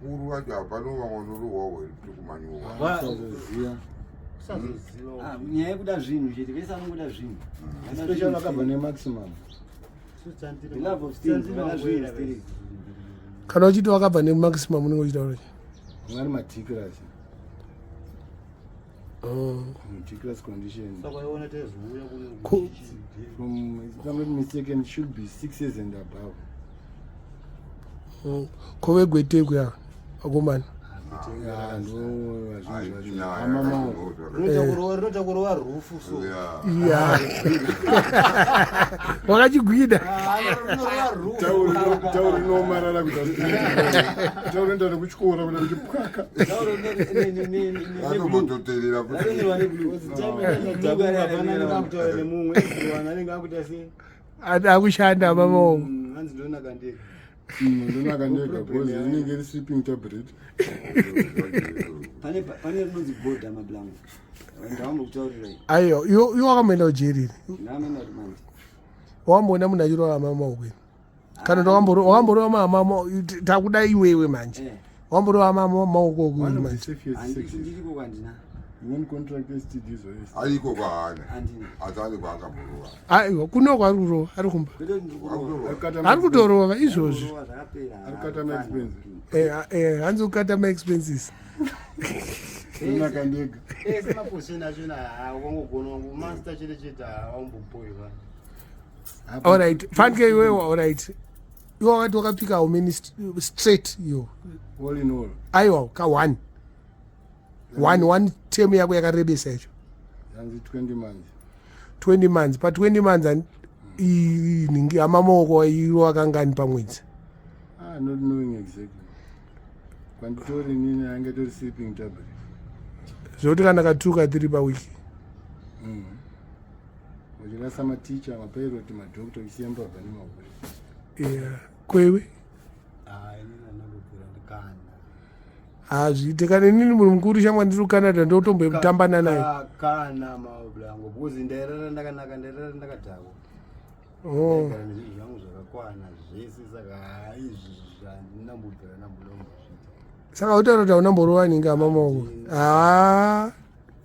Vakuru vacho hapana vamwe vanorohwa here tiri kumanyowa. Kusazoziva. Kusazoziva. Ah, nyaya yekuda zvinhu chete vese anongoda zvinhu. Vada Especially zvinhu vakabva chete. nemaximum. The love of things, vada zvinhu chete. Kana uchiti wakabva nemaximum unenge uchitaura chii? Vanga ari matikiras. Oh. Ridiculous condition. Saka iona tezouya kuno. From, if I'm not mistaken, should be 6 years and above. Ko vegwetekwe ava vakomana? Yeah, ndo vazhinji vacho. Amamaoko. Rinoita kurova rufu so. Yeah. Ya, wakachigwida. Rinorova rufu. Tauri rinomarara kuita tauri inoita nekutyora kuita kuchipwaka. Vanombototerera kuti Varonyorwa neblue. Hapana kutaura nemumwe everyone anenge akuita sei? Akushanda amamaoko. Hanzi ndonaka ndega. Ndonaka ndega because rinenge ri sleeping tablet. Pane rinonzi bhodha mablango. Ndawambokutaurirai. Aiwa, iwe wakamboenda kujeri iri? Ndakaenda kuti manje. Wamboona munhu achirova amamaoko ini? Kana kuti wakamborova amama? Takuda iwewe manje. Wamborova maoko One of the manje? safest sexes. Ndiriko kwandina. Non contract STDs or STDs. Ariko kwaana. Handina. Asi ane kwaakamborowa. Aiwa, kuno kwaari kurova ari kumba. Kwete kuti ndiri kurova. Arikukata Ari kutorova izvozvi. Kurova zvakapera. Arikukata maexpenses. Eh, hanzi kukata maexpenses. Ndonaka ndega. Ese maposition achona wakangogona master chete chete haumbopoiwa. Alright, fanike iwewe. Alright, iwe wakati wakapika how many straight iyo? All in all. Aiwa, ka one one one term yako yakarebesa icho. Yanzi 20 months. 20 months. Pa20 months ningi amamaoko iwo akangani pamwedzi? Ah, not knowing exactly. Kwanditori nini ange tori sleeping tablet. Zvokuti kana ka2 ka3 pawiki. Uchirasa maticha, mapilot, madoctor, uchisiya mbavha nemahure. Yeah. Kwewe? Ah, inini andambobvira ndikana. Hazviite. Kana inini munhu mukuru shamwa ndiri kuCanada ndotombotambana naye. Kana mablango because ndairara ndakanaka, ndairara ndakadhakwa. Oh. Ndaigara nezvinhu zvangu zvakakwana zvese, saka haizvi zvandinambobvira ndambodombozviita. Saka utaura kuti haunamborova ningi amamaoko? Haa,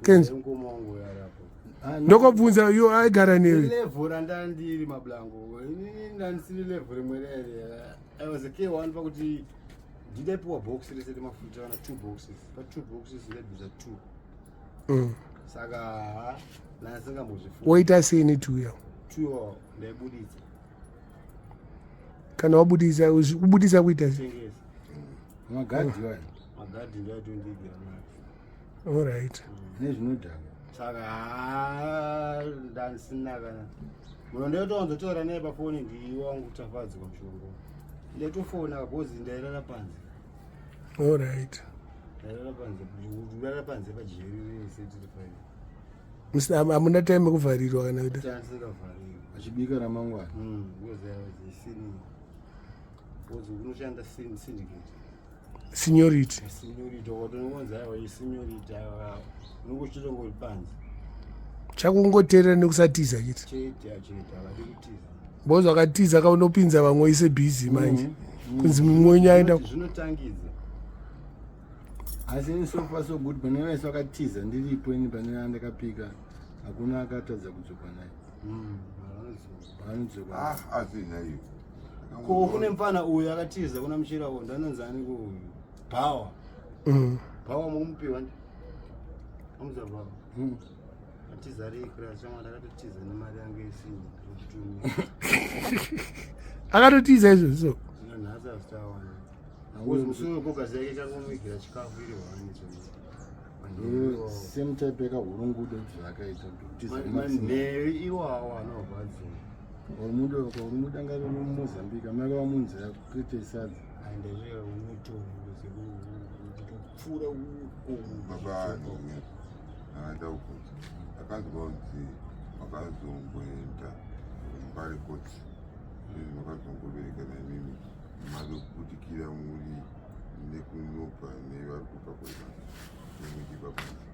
Kenzo. Mukoma wangu yarapo. Ah, no. Ndokobvunza iwo aigara newe. Level randandiri mablango, inini ndandisiri level rimwe rere. I was a K1 pakuti ndidaipiwa box rese remafuta kana two boxes. Pa two boxes ndaibvisa two. Saka ha, ndandisingambozvifungi. Woita sei netuya? Two ndaibuditsa. Kana wabudisa, kubudisa kuita sei? Tengesa. Magadhi wayo. Magadhi ndaitondigira mari. Alright. Nezvinodhaka. Saka ha, ndandisina kana munhu ndaitowanzotaura naye pafoni ndiwangu Tafadzwa Mushongo. Ndaitofona because ndairara panze. Ndairara panze, kurara panze pajeri rese tiri five. Hamuna time yekuvharirwa kana kuita? Tandisingavhariri. Achibika ramangwana. Because I was a senior, because unoshanda syndicate. Seniority. Seniority, watoonzi aiwa, iseniority, aiwa, unongochitongori panze. Chakungoteerera nekusatiza chete. Chete chete, havadi kutiza. Because wakatiza kaunopinza vamwe ise bhizi manje kunzi mumwe wenyu aenda. Zvinotangidza. Asi ini so far so good. Pane vese vakatiza ndiripo ini, pane andakapika hakuna akatadza kudzoka naye. Vanodzoka. Vanodzoka. Ah, asi naiyo. Ko kune mufana uyu akatiza kuna muchirawo, ndanonzani ko uyu Bhawa. Bhawa mukumupiwa ndi amuza Bhawa. Atiza rikra shamwari, akatotiza nemari yangu yesini yokutumira. Akatotiza izvozvo? Zvino nhasi hazvitawana because musi wekogazi yake chakomuigira chikafu iri hwani. Ndo same type yakahurungudo zvaakaita kutiza. Manhevi iwawo anobva adzoka. Urumudo anga ari muMozambique, amai vamunzira kuite sadza. Andasvika kunotora kutopfuura. Baba akaenda kubvunza, akanzwa kunzi makazongoenda Mbare koti, makazongoberekana imimi mazobudikira muri nekunobva nevari kubva kweva nemuchibva panze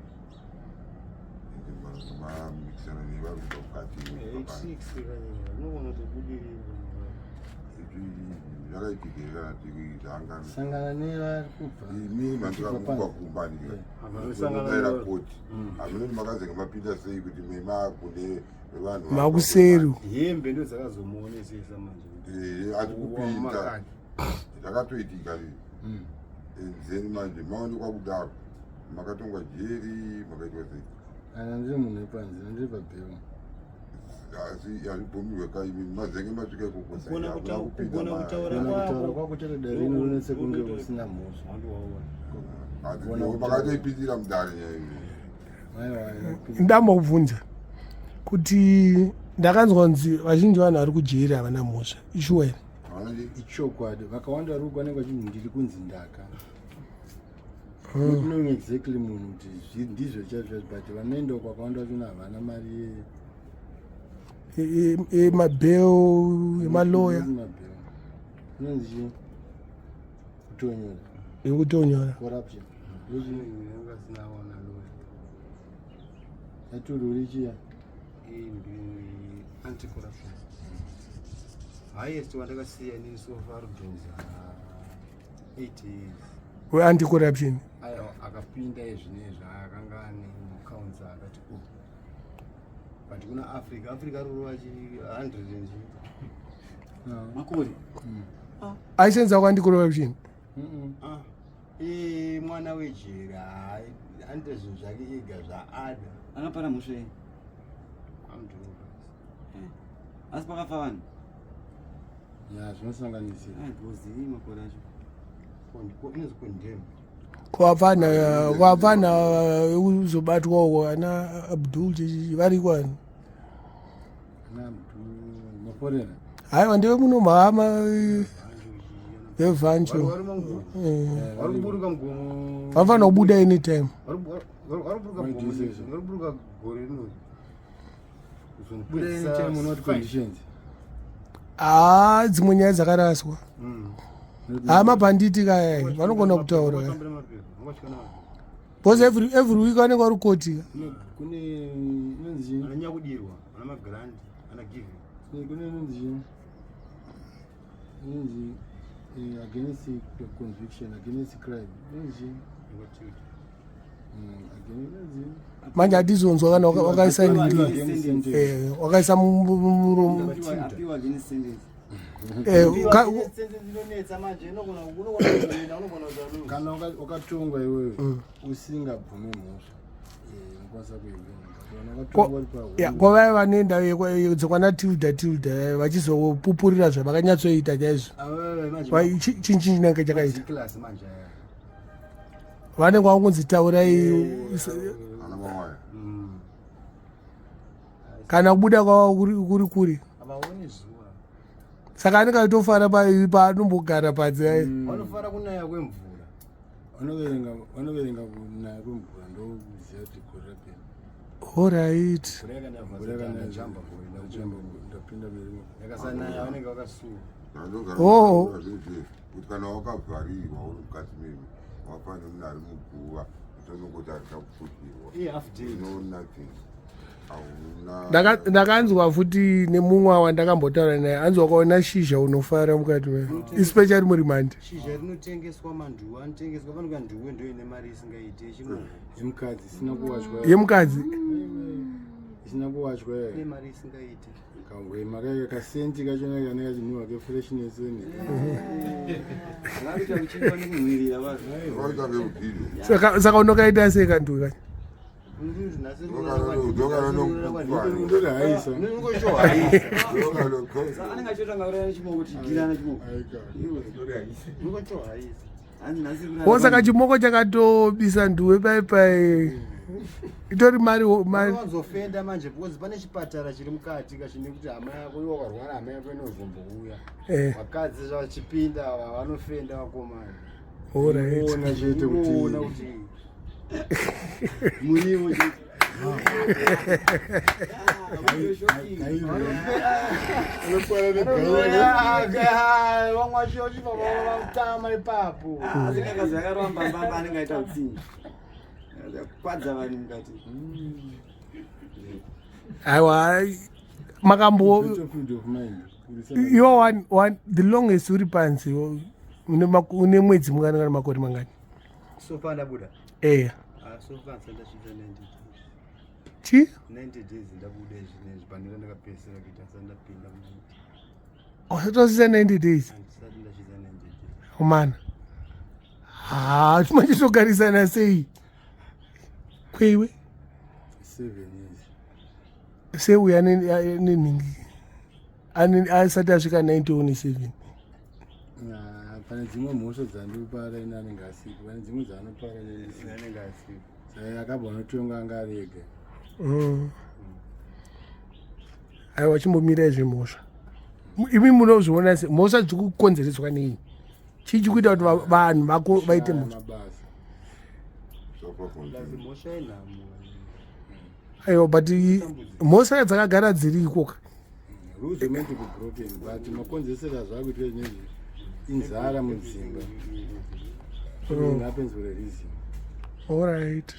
ende mamikisana nevari kubva mukati. 86 kanyika unogona kutobudirira. Zvakaitika here kana kuti zvanga Sangana nevari kubva. Imi mandikakupa kumba ndikaira koti hameno makazenge mapinda sei kuti memakune vanhu Makuseri. Hembe ndo dzakazomuonesesa manje. Ati kupinda zvakatoitika then manje maonekwa kudaro, makatongwa jeri, makaitwa sei? Ana ndiri munhu wepanze, ndiri pabhero. Asi hazvibvumirwe kaimi mazenge masvika ikoko. Kugona kugona kutaura. Kana kutaura kwako. Kwako chete dare rino rinetse kunge usina mhosva. Makatoipindira mudare nyaya iyi? Aiwa. Ndambobvunza kuti ndakanzwa kunzi vazhinji vanhu vari kujeri havana mhosva, ishuwa here? Havana. Ichokwadi, vakawanda vari kuonekwa chinhu ndiri kunzi ndaka. Not knowing exactly munhu kuti ndizvo chaizvo chaizvo, but vanoenda uko vakawanda vachona havana mari Emabail, emaloya. Mabail inonzi chii? Kutonyora. Yekutonyora. Corruption. Asinaona lawyer. Yatururi chiya. Anti-corruption highest wandakasiya inini so far rudonza 8 years. Weanti-corruption? Aiwa, akapinda izvinezvi akanga ane mucounts akati o, but kuna Africa, Africa arurova chi 100 and chi. Makore. Aisenza kuanti-corruption? Ah, mwana wejeri anoita zvinhu zvake ega zvaada. Akapara mhosva yei? Amudhorobha. Asi pakafa vanhu? Ya, zvinosanganisira. Ngozi makore acho. Inonzi condemn. Kwapfana uzobatwa uko ana Abdul chichi variko ani? Ana maforena. Haiwa, ndiwe muno mahama vevancho. Vari kuburuka mugomo. Vanofanira kubuda anytime. Vari kuburuka mugomo. Vari kuburuka gore rino. Buda anytime on what conditions? Haa, dzimwe nyaya dzakaraswa. Haa, mabhanditi kaya vanogona kutaura kaya, because every week vanenge vari koti. Kune inonzi chii? Ana Nyakudirwa, ana Magrandi, ana Givi. Kune inonzi chii? Inonzi against conviction, against crime, inonzi chii? Inonzi Manje hatizonzwa kana wakaisa nini. Against sentence. Wakaisa muromo. Apiwa against sentence. Inonetsa manje, inogona kuwina, unogona kuza. Kana wakatongwa iwewe usingabvume mhosva, unokwanisa kuiwina. Kana wakatongwa uri Kwavaya vanoenda dzekwana Tilda, Tilda vachizopupurira zvavakanyatsoita chaizvo. Chinchi chinenge chakaita Class manje aya. Vanenge vangonzi taurai. Ana mawaya. Kana kubuda kwavo kuri kuri. Havaoni zuva. Saka anenge achitofara paanombogara panze ai. Vanofara kunaya kwemvura. Vanoverenga kunaya kwemvura, ndokuziva kuti gore rapera. Alright. Mvura Mvura yakanaya, jamba gore. Ndajamba, ndapinda merimo. Yakasanaya vanenge vakasuwa. Kuti kana wakavharirwa uri mukati memi, wafanira munhu ari muguva utonongoti arida kupfutirwa. Ihalf day. No, nothing, hauna. Ndakanzwa futi nemumwe wandakambotaura naye, anzi wakaona shizha unofara mukati mayo, especially murimandi. Shizha rinotengeswa, manduwe anotengeswa, fanika nduwe ndo ine mari isingaiti yechimoko. Yemukadzi isina kuwachwa. Yemukadzi. Isina kuwachwa. Ine mari isingaiti. Kangwema kake, kasenti kachona kanenge kachinhuhwa kefreshness ene. Vakuita kuchiva nekunhuhwirira vanhu. Wakaita ngeudhiri. Saka unokaita sei kanduwe kacho? Ndorihaisa. Saka anenge achitotanga kurara nechimoko, chigirana chimoko. Aika. Iwe. Hanzi nhasi kurara. O, saka chimoko chakatobisa nduwe pai itori mari mari. Wanzofenda manje because pane chipatara chiri mukati kachine kuti hama yako iwe wakarwara, hama yako inozombouya. Vakadzi vachipinda vanofenda vakomana. Alright. Ona chete kuti Unoona kuti Muriwo chete. Ah, video shocking. Unokwara negaiwa. Vamwe vacho vachibva vatama ipapo. Asi kakazi akarova mbambamba anenge aita utsinye. Kwadza vanhu mukati. Aiwa, makambo Battlefield of mind. Mapurisa. Iwo one, one, the longest uri panze une mwedzi mungani kana makore mangani? So far ndabuda. Eya. Ah, so far ndisati ndasvitsa 90 days. Chi? 90 days ndabuda izvinezvi panera ndakapedzisira kuita ndisati ndapinda mu Usati wasvitsa 90 days? Handisati ndasvitsa 90 days. Umana. Ha, chimachitogarisana sei? Kweiwe? 7 years. Seuya nenhingi asati asvika 90 one 7. Ah, pane dzimwe mhosva dzandopara ini anenge asipo, pane dzimwe dzaanopara ini ndisipo. Anenge asipo. Saka akabva anotonga anga ari ega. Aiwa, chimbomirai zvemhosva. Imi munozviona se mhosva dziri kukonzereswa nei? Chii chikuita kuti vanhu vako vaite Shaya mhosva? mabasa. Suffer Plus consume. mhosva yenhamo. Aiwa, but mhosva dzakagara dziriko ka. Rules are meant to be broken, but makonzesero azvakuitwa zvinezvi inzara mudzimba. Everything happens for a reason. Alright.